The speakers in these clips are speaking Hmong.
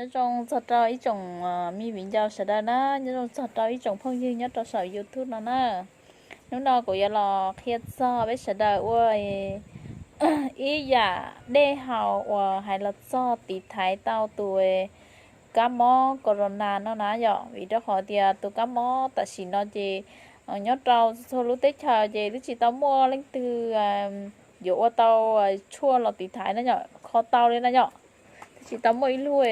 Nyob zoo txog rau ib tsoom me viv ncaus sawv daws na, nyob zoo txog rau ib tsoom phooj ywg nyob rau saum YouTube no na. Hnub no kuv yuav los qhia txog peb sawv daws ua ib yam dej haus uas hais los txog tiv thaiv tau tus kab mob corona no na yom, vim rau qhov tias tus kab mob tam sim no ces nyob rau txhua lub teb chaws ces twb tsis tau muaj leej twg yuav ua tau tshuaj los tiv thaiv na yom, kho tau li na yom. Twb tsis tau muaj ib lub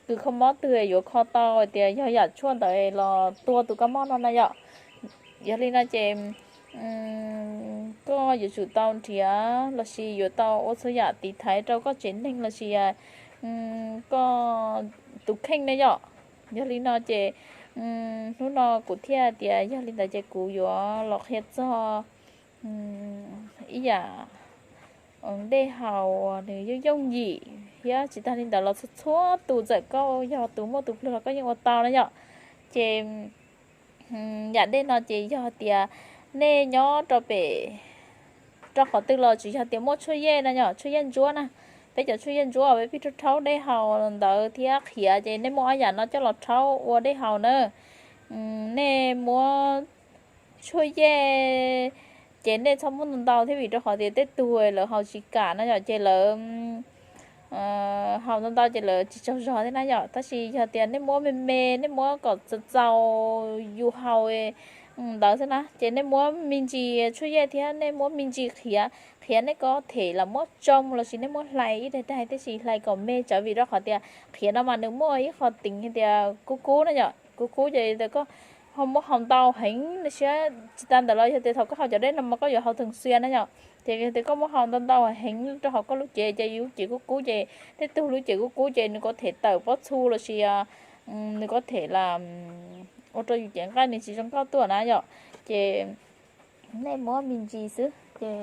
kws kho mob twg yuav kho tau hais tias yog yam tshuaj ntawd los tua tus kab mob no na yom. Yog li no ces koj yuav tsum tau nrhiav lossis yuav tau ua txhua yam tiv thaiv rau koj tsev neeg lossis koj tus kheej na yom. Yog li no ces hnub no kuv thiaj tias yog li ntawd ces kuv yuav los qhia txog ib yam dej haus nws yooj yooj yim thiab tsis tag li ntawd los txhua txhua tus txawm koj yog tus muaj tus pluag los koj yeej ua tau na yom. Ces yam dej no ces yog tias nej nyob rau pem rau qhov twg los tsis yog tias muaj tshuaj yej na yom, tshuaj yej ntsuab na. Peb cov tshuaj yej ntsuab peb pheej rhaub rhaub dej haus ntawd thiab qhiav ces nej muab ob yam no coj los rhaub ua dej haus na. Nej muab tshuaj yej ces nej txhob muab ntau ntau thiab vim rau qhov tias tej tug lawv haus tsis kam no yom ces lawv haus ntau ntau ces lawv tsis tsaug zog thiab na yom. Tab sis yog tias nej muab me me, nej muab kom txaus txaus yus haus ntawd xwb na ces nej muab me ntsis tshuaj yej thiab nej muab me ntsis qhiav, qhiav nej ko them los muab tsoo lossis nej muab hlais ib daig daig tab sis hlais kom me tsawv vim rau qhov tias qhiav no mas nws muaj ib qho teev hais tias kub kub na yom, kub kub ces koj ho muab haus ntau heev na siab tsis tas ntawd los yog tias thaum koj haus cov dej no mas koj yuav haus theem xias na yom. Ces yog tias koj muab haus ntau ntau heev rau hauv koj lub cev ces yus lub cev kub kub ces tej tug lub cev kub kub ces nws ko them tawm pob txha lossis nws ko them lam ua rau yus cev nqaij nws tsis zoo nkauj tuaj na yom. Ces nej muab me ntsis xwb ces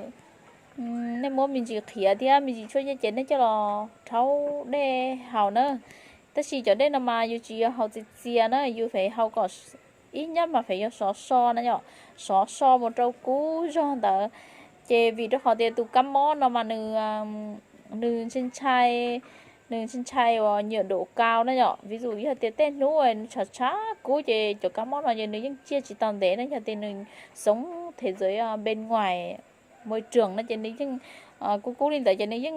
nej muab me ntsis qhiav thiab me ntsis tshuaj yej ces nej coj los rhaub dej haus na. Tab sis cov dej no mas yus tsis yog haus txias txias na, yus feem haus kom ib nyab mas feem yog sov so na yom, sov so mus rau kub zog ntawd. Ces vim rau qhov tias tus kab mob no mas nws nws ntshai ntshai, nws ntshai ntshai uas nyiam dum kau na yom. Vis dum yog tias tej hnub nws tshav tshav kub ces cov kab mob no ces nws yeej ciaj tsis tau ntev na, yog tias nws sống thế giới bên ngoài môi trường no ces nws yeej kub kub li ntawd ces nws yeej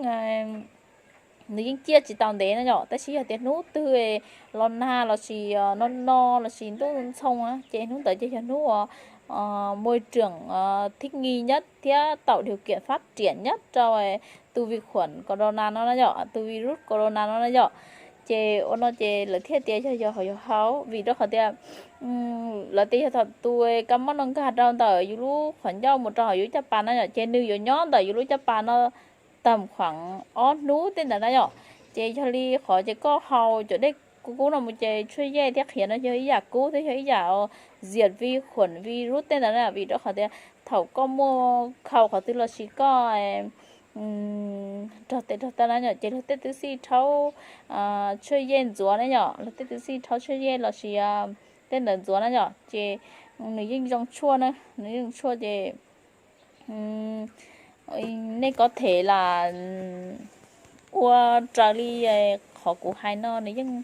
nws yeej ciaj tsis tau ntev na yom. Tab sis yog tias hnub twg los nag lossis no no lossis ntuj ntxhoo ces hnub ntawd ces yog hnub uas môi trường thích nghi nhất thiab tạo điều kiện phát triển nhất rau tus vi khuẩn corona no na yom, tus virus corona no na yom. Ces ua no ces lawv thiaj tias yog yog haus yog haus vim rau qhov tias lawv tias yog thaum tus kab mob no nkag rau ntawm yus lub qhov ncauj mus rau hauv yus caj pas no yom ces nws yuav nyob ntawm yus lub caj pas no tag khuam ob hnub tej ntawd na yom. Ces yog li qhov ces koj haus cov dej kub kub no mus ces tshuaj yej thiab qhiav no yog ib yam kub thiab yog ib yam diệt vi khuẩn virus tej ntawd na, vim rau qhov tias thaum koj muaj khaus qhov twg lossis koj rog tes rog taw na yom ces luag tej twb xij rhaub tshuaj yej ntxuav na yom, luag tej twb xij rhaub tshuaj yej lossis tej ntawd ntxuav na yom ces nws yeej zoo tshuaj na, nws yeej zoo tshuaj ces nej có thể là ua raws li qhov kuv hais no nws yeej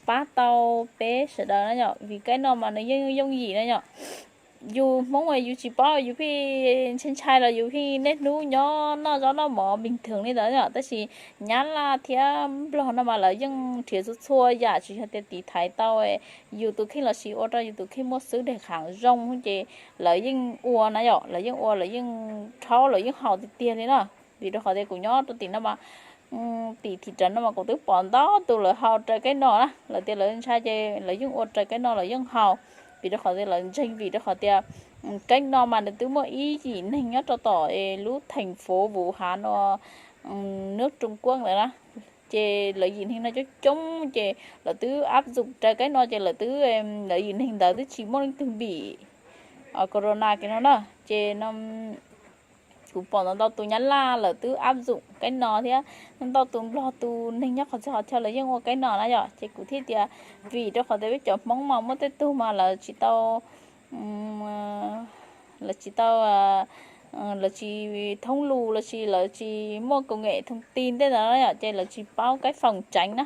pab tau peb sawv daws na yom, vim kaib no mas nws yeej yooj yim na yom. Yus Hmoob yus tsis paub yus pheej ntshai ntshai los yus pheej niaj hnub nyob noj zaub noj mov bình thường li ntawd yom, tab sis Nyab Laj thiab Nplog no mas lawv yeej nrhiav txhua txhua yam tsis yog tias tiv thaiv tau yus tus kheej lossis ua rau yus tus kheej muaj sức đề kháng zoo ces lawv yeej ua na yom, lawv yeej ua lawv yeej rhaub lawv yeej haus tiag tiag li na. Vim rau qhov tias kuv nyob rau tim no mas tim thim rawv no mas kuv twb pom ntau tus lawv haus raws kaib no na, lawv tias lawv ntshai ces lawv yeej ua raws kaib no lawv yeej haus. Vim rau qhov tias lawv ntseeg vim rau qhov tias kaib no mas nws twb muaj ib yim neeg nyob rau tom lub thành phố Vũ Hán no nước Trung Quốc ntawd na. Ces lawv yim neeg no coob coob ces lawv twb áp dụng raws kaib no ces lawv twb, lawv yim neeg ntawd twb tsis muaj leej twg bị corona kiag no na. Ces no kuv pom ntau ntau tus Nyab Laj lawv twb áp dụng kaib no thiab ntau tus Nplog tus neeg nyob qhov txhia qhov chaw lawv yeej ua kaib no na yom. Ces kuv thiaj tias vim rau qhov tias peb cov Hmoob mas muaj tej tug mas lawv tsis tau lawv tsis tau, lawv tsis thoob lus lossis lawv tsis muaj công nghệ thông tin tej ntawd na yom, ces lawv tsis paub cách phòng tránh na.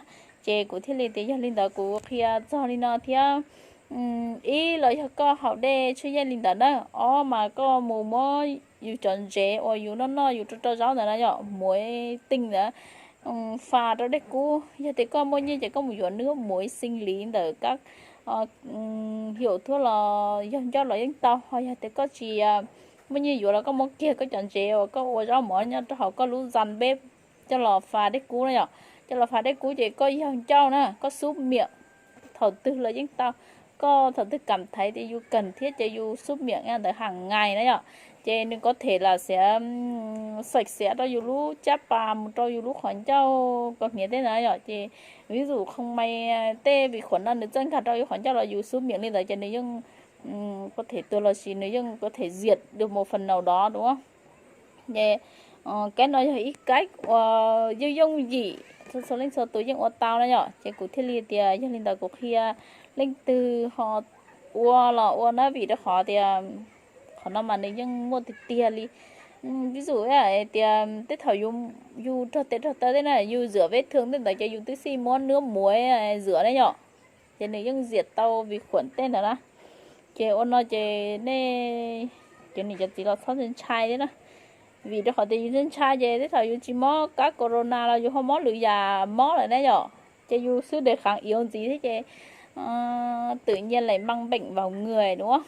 Ces kuv thiaj li tias yog li ntawd kuv qhia txog li no thiab. Ib los yog koj haus dej tswb yej li ntawd na, ob mas koj mus muab yus cov ntsev uas yus noj noj yus rau rau zaub ntawd na yom, muav tij ntawd, fa rau dej kub. Yog tias koj muaj nyiaj ces koj mus yuav nws muav xi li ntawm kab hiaum thuab los yog ncauj los yeej tau, ho yog tias koj tsis muaj nyiaj yuav los koj muab kiag koj cov ntsev uas koj ua zaub mov nyob rau hauv koj lub zan peb coj los fa dej kub na yom. Coj los fa dej kub ces koj yog ncauj na, koj xub miam thaum twg los yeej tau. Koj thaum twg kam thaiv tias yus kam thiab ces yus xub miam ntawd hàng ngày na yom, ces nws có thể là sẽ sạch sẽ rau yus lub caj pas mus rau yus lub qhov ncauj kaus hniav tej ntawd yom. Ces ví dụ không may tej vi khuẩn no nws txawj nkag rau yus qhov ncauj los yus xub miệng li ntawd ces nws yeej có thể tuag los sis nws yeej có thể diệt được một phần nào đó đúng không? Ces cái no yog ib cái uas yooj yooj yim txhua txhua leej txhua tus yeej ua tau na yom. Ces kuv thiaj li tias yog li ntawd kuv qhia leej twg ho ua los ua na, vim rau qhov tias qhov no mas nws yeej muaj tiag tiag li. Ví dụ tias tej thaum yus rog tes rog taw tej na, yus dưỡng vết thương tej ntawd ces yus twb xij muab nước muối dưỡng na yom, ces nws yeej diệt tau vi khuẩn tej ntawd na. Ces ua no ces nej cov niam cov txiv los txhob ntshai thiab na, vim rau qhov tias yus ntshai ces tej thaum yus tsis mob kab corona los yus ho mob lwm yam mob lawm na yom. Ces yus sức đề kháng yếu ntxiv thiab ces tự nhiên lại mắc bệnh vào người đúng không?